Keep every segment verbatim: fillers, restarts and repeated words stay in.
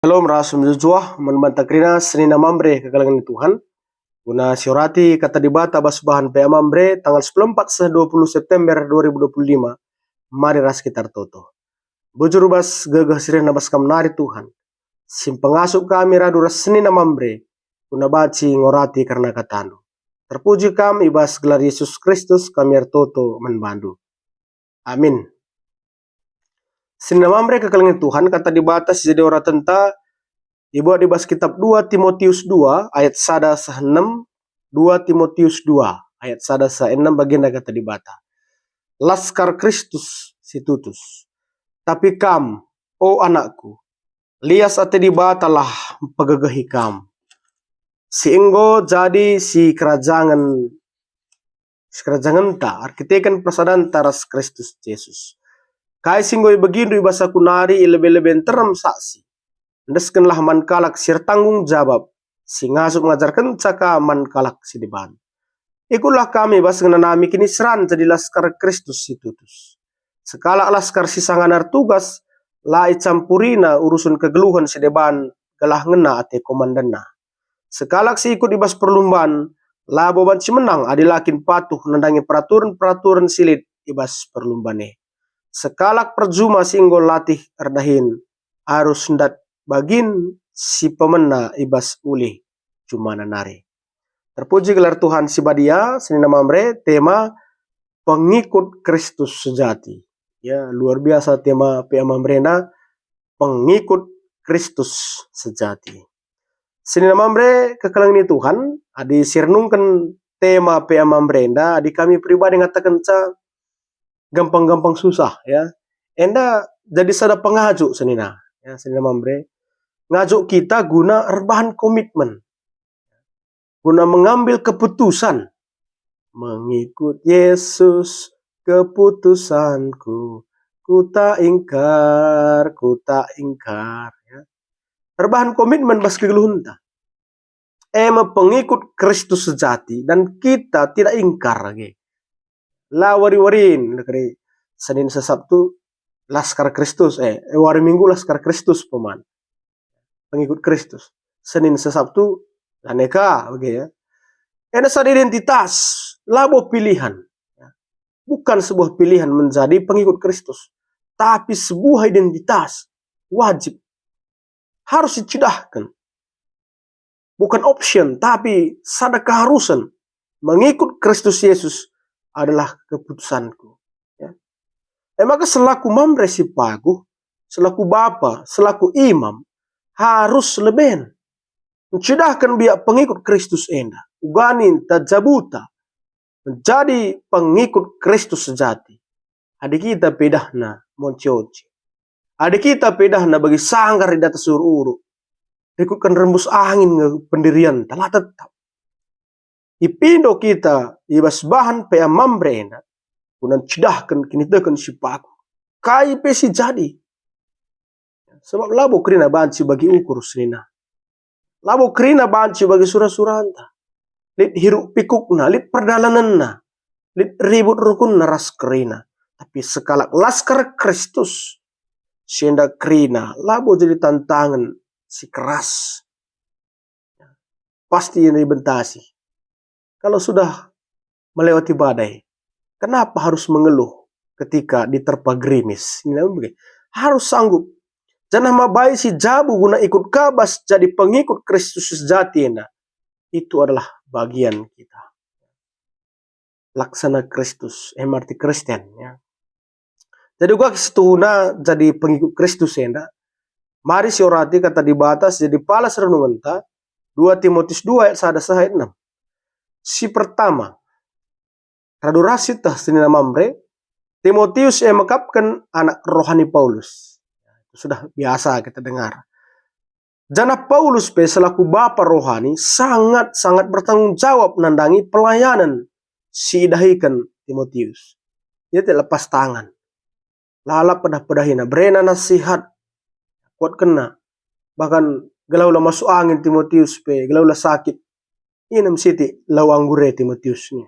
Shalom ras mejuah-juah man banta kerina senina Mamre kekelengen Tuhan. Guna siorati kata Dibata bas bahan P A Mamre tanggal sepuluh empat seh dua puluh September dua ribu dua puluh lima, mari ras kita ertoto. Bujur bas gegeh si rehna bas Kam nari Tuhan, si mpengasup kami radu ras senina Mamre, guna banci ngorati kerna kataNdu. Terpuji Kam, i bas gelar Yesus Kristus kami ertoto man baNdu. Amin. Senina Mamre kekelengen Tuhan, kata Dibata si jadi oratenta ibuat i bas kitab dua Timotius dua ayat sada seh enem, dua Timotius dua ayat sada seh enem, bagenda kata Dibata. Laskar Kristus si tutus. Tapi kam, o anakku, lias ate Dibatalah mpegegehi kam, si enggo jadi si kerajangen, si kerajangenta, erkiteken persadanta ras Kristus Jesus. Kai si enggo ibegindu i bas aku nari i lebe-lebe nterem saksi. Endeskenlah man kalak si ertanggung jabap, si ngasup ngajarkenca ka man kalak si deban. Ikutlah kami bas ngenanami kiniseran jadi laskar Kristus si tutus. Sekalak laskar si sangana ertugas, la icampurina urusen kegeluhen si deban gelah ngena ate komandenna. Sekalak si ikut i bas perlumban, labo banci menang adi la kin patuh nandangi peraturen-peraturen si lit i bas perlumban e. Sekalak perjuma si enggo latih erdahin, arus ndat bagin si pemena i bas ulih jumana nari. Terpuji gelar Tuhan si badia, senina Mamre, tema pengikut Kristus sejati. Ya, luar biasa tema P A Mamre enda, pengikut Kristus sejati. Senina Mamre kekelengen Tuhan, adi si renungken tema P A Mamre enda, adi kami pribadi ngatakenca gampang-gampang susah, ya. Enda jadi sada pengajuk senina, ya, senina Mamre. Ngajuk kita guna erbahan komitmen, guna mengambil keputusan. Mengikut Yesus keputusanku, ku tak ingkar, ku tak ingkar, ya. Erbahan komitmen bas kegeluhenta. E me pengikut Kristus sejati, dan kita tidak ingkar lagi. La wari-warin, keri Senin seh Sabtu laskar Kristus, eh, eh, wari Minggu laskar Kristus peman. Pengikut Kristus. Senin seh Sabtu, laneka, bage ya. Enda sada identitas, labo pilihan. Bukan sebuah pilihan menjadi pengikut Kristus, tapi sebuah identitas wajib, harus dicidahken. Bukan option, tapi sada keharusen. Mengikut Kristus Yesus adalah keputusanku. Ya. E maka selaku Mamre si paguh, selaku bapa, selaku imam, harus leben ncidahken biak pengikut Kristus enda, uga ninta jabuta menjadi pengikut Kristus sejati. Adi kita pe idahna monci-onci, adi kita pe idahna bagi sanggar i datas uruk-uruk, rikutken rembus angin nge pendirianta, la tetap. Ipindo kita i bas bahan P A Mamre enda, guna ncidahken kiniteken si paguh. Kai pe si jadi. Sebab labo kerina banci bagi ukur senina. Labo kerina banci bagi sura-suranta. Lit hiruk pikukna, lit perdalanenna, lit ribut rukunna ras kerina. Tapi sekalak laskar Kristus, si enda kerina labo jadi tantangen si keras. Pasti enda ibentasi. Kalau sudah melewati badai, kenapa harus mengeluh ketika diterpa gerimis? Ini bage. Harus sanggup. Janah mabai si jabu guna ikut ka bas jadi pengikut Kristus sejati enda. Itu adalah bagian kita. Laksana Kristus, eh, arti Kristen, ya. Jadi uga situhuna jadi pengikut Kristus enda, mari siorati kata Dibata si jadi pala si renungenta, dua Timotius dua ayat sada seh ayat enem. Si pertama, radu ras sieteh senina Mamre, Timotius e mekapken anak rohani Paulus. Sudah biasa kita dengar. Janah Paulus pe selaku bapa rohani sangat-sangat bertanggung jawab nandangi pelayanen si idahiken Timotius. Ia tidak lepas tangan. Lalap pedah-pedahina, berena nasihat, kuatkenna. Bahkan gelah ula masuk angin Timotius pe, gelah ula sakit. Inem siti lau anggur e Timotius nia.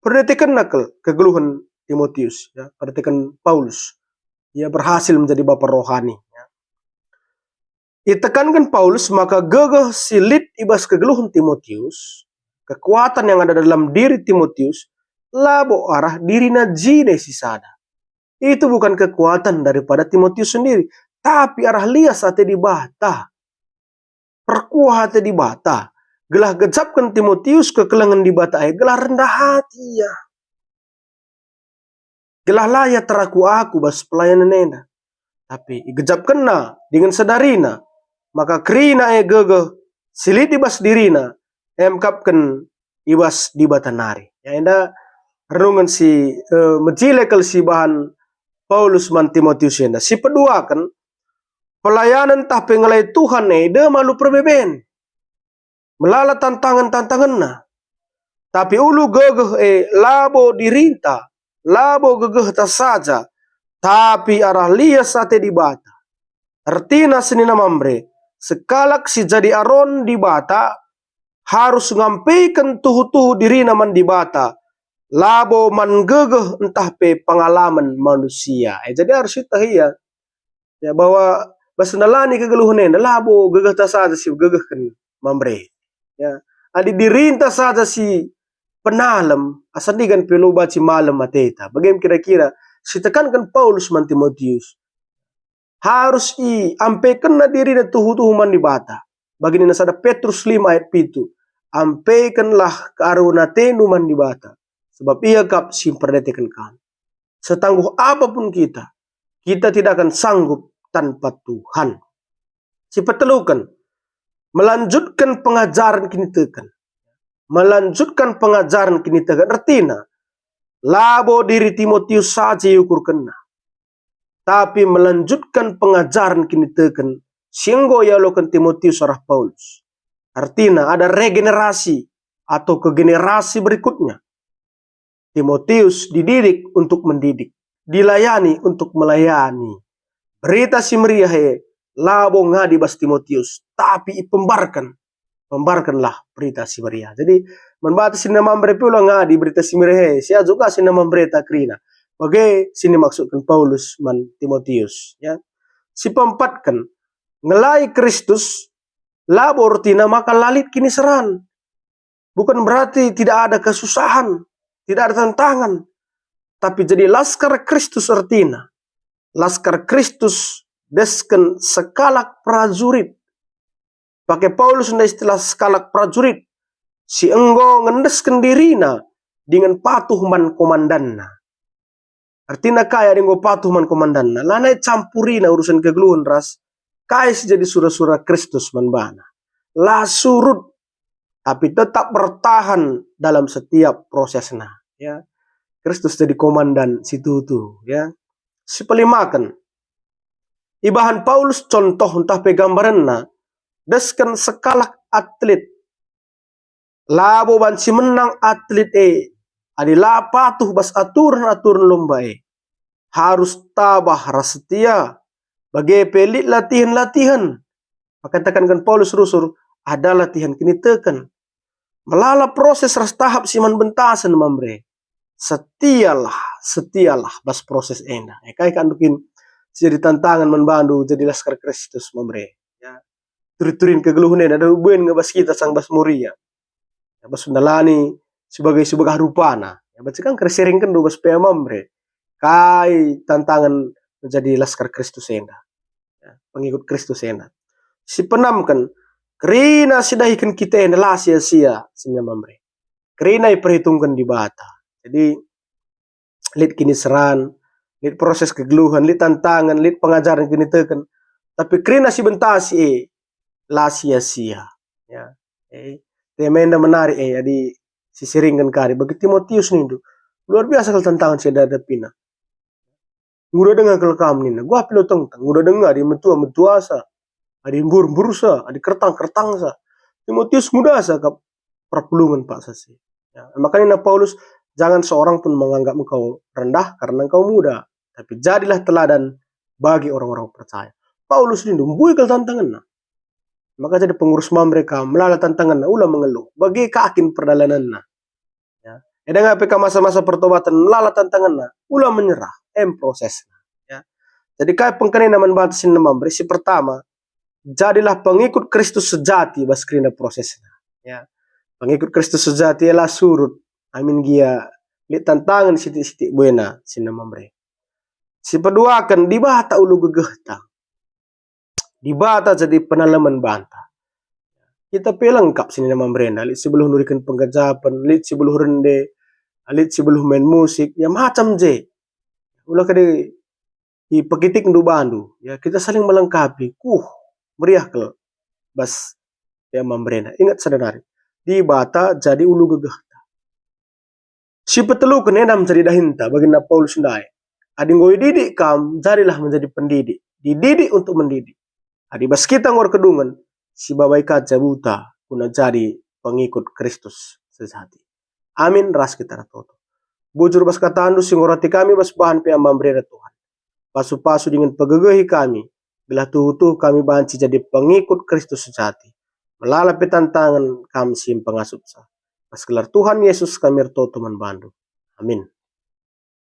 Perhatikenna kal kegeluhen Timotius, ya, perhatiken Paulus. Ia berhasil menjadi bapa rohani, ya. Itekanken Paulus maka gegeh si lit i bas kegeluhen Timotius, kekuatan yang ada dalam diri Timotius, labo arah dirina jine si sada. Itu bukan kekuatan daripada Timotius sendiri, tapi arah lias ate Dibata. Perkuah ate Dibata, gelah gejapken Timotius kekelengen Dibata e, gelah rendah hati ia. Gelah la ia teraku-aku bas pelayanen enda. Tapi igejapkenna dingen sedarina, maka kerina e gegeh si lit i bas dirina, emkapken i bas Dibata nari. Ya, enda renungen si, eh, mejile kal si bahan Paulus man Timotius enda. Si peduaken, pelayanen tah pe ngelai Tuhan e dem alu perbeben. Melala tantangen-tantangenna. Tapi ulu gegeh e labo dirinta, labo gegehta saja, tapi arah lias ate Dibata. Ertina senina Mamre, sekalak si jadi aron Dibata harus ngampeken tuhu-tuhu dirina man Dibata, labo man gegeh ntah pe pengalamen manusia. Eh, jadi harus iteh ia, ya, bahwa bas ndalani kegeluhen enda labo gegehta saja si gegehken Mamre. Ya, adi dirinta saja si penalem, asa ndigan pe lo banci malem ateta. Bage me kira-kira sitekanken Paulus man Timotius. Harus iampekenna dirina tuhu-tuhu man Dibata. Bagi nina sada Petrus lima ayat pitu, "Ampekenlah kearuhen atendu man Dibata, sebab Ia kap si mperdiateken kam. Setangguh apa pun kita, kita tidak akan sanggup tanpa Tuhan." Si peteluken, melanjutken pengajaren kiniteken. Melanjutken pengajaren kiniteken ertina, labo diri Timotius saja iukurkenna, tapi melanjutken pengajaren kiniteken si enggo ialoken Timotius arah Paulus. Ertina ada regenerasi atau ke generasi berikutnya. Timotius dididik untuk mendidik, dilayani untuk melayani. Berita Si Meriah e labo ngadi bas Timotius, tapi ipembarken. Pembarkenlah Berita Si Meriah. Jadi, man banta senina Mamre pe ula ngadi Berita Si Meriah e, siajuka senina Mamre ta kerina. Bage si nimaksudken Paulus man Timotius, ya. Si peempatken, ngelai Kristus labo ertina maka la lit kiniseran. Bukan berarti tidak ada kesusahan, tidak ada tantangan. Tapi jadi laskar Kristus ertina. Laskar Kristus desken sekalak prajurit. Pake Paulus enda istilah sekalak prajurit si enggo ngendesken dirina dingen patuh man komandanna. Ertina kai adi enggo patuh man komandanna? Lanai campurina urusen kegeluhen ras kai si jadi sura-sura Kristus man bana. La surut, tapi tetap bertahan dalam setiap prosesna, ya. Kristus jadi komandan si tuhu, ya. Si pelimaken, ibahan Paulus contoh ntah pe gambarenna, desken sekalak atlet. Labo banci menang atlet e adi la patuh bas aturen-aturen lomba e. Harus tabah ras setia, bage pe lit latihen-latihen. Maka itekanken Paulus rusur, ada latihen kiniteken. Melala proses ras tahap si man bentasen Mamre. Setialah, setialah bas proses enda. E, kai kap kin si jadi tantangen man bandu jadi laskar Kristus Mamre. Ya. Turi-turin kegeluhen enda, ada uben nge bas kita sang bas Moria. Ya, bas ndalani sebagai, sebagai rupana. Ya, banci kam kari seringkenndu bas P A Mamre. Kai tantangen menjadi laskar Kristus enda. Ya, pengikut Kristus enda. Si peenamken, kerina si dahiken kita enda la sia-sia, senina Mamre. Kerina iperhitungken Dibata. Jadi, lit kiniseran, lit proses kegeluhen, lit tantangen, lit pengajaren kiniteken. Tapi kerina si bentasi e, la sia-sia. Ya. Eh, tema enda menarik e, adi siseringken kari. Bagi Timotius nindu, luar biasa kal tantangen si dihadapina. Nguda denga kal kam nina, guah pe lo tengteng, nguda denga adi metua, metuasa, adi mbur, mbursa, adi kertang, kertangsa. Timotius ngudasa kap perpulungen paksa si. Ya, maka nina Paulus, "Jangan seorang pun menganggap engkau rendah karena engkau muda, tapi jadilah teladan bagi orang-orang percaya." Paulus nindu, mbue kal tantangenna. Maka jadi pengurus Mamre kam, melala tantangenna, ula mengeluh. Bage ka kin perdalanenna. Ya. Eda nge pe ka masa-masa pertobatan, melala tantangenna, ula menyerah, em prosesna. Ya. Jadi kai pengkenana man banta senina Mamre? Si pertama, jadilah pengikut Kristus sejati bas kerina prosesna. Ya. Pengikut Kristus sejati ialah surut, amin gia lit tantangen sitik-sitik buena si nina Mamre. Si peduaken, Dibata ulu gegehta. Dibata jadi penalemen banta. Kita pe lengkap si nina Mamrena, lit si beluh nuriken penggejapen, lit si beluh rende, lit si beluh main musik, ya macam je. Ula kade ipekitikndu bandu, ya kita saling melengkapi. Kuh, meriah kal bas ya Mamrena. Ingat sada nari, Dibata jadi ulu gegehta. Si peteluken enda menjadi dahinta, bagina Paulus ndai. Adi enggo ididik kam, jadilah menjadi pendidik. Dididik untuk mendidik. Adi bas kita enggo erkedungen, sibabai ka jabuta guna jadi pengikut Kristus sejati. Amin, ras kita ertoto. Bujur bas katandu si ngorati kami bas bahan pe Mamrena Tuhan. Pasu-pasu dingen pegegehi kami, gelah tuhu-tuhu kami banci jadi pengikut Kristus sejati. Melala pe tantangen kam si mpengasupsa. Bas gelar Tuhan Yesus kami ertoto man bandu. Amin.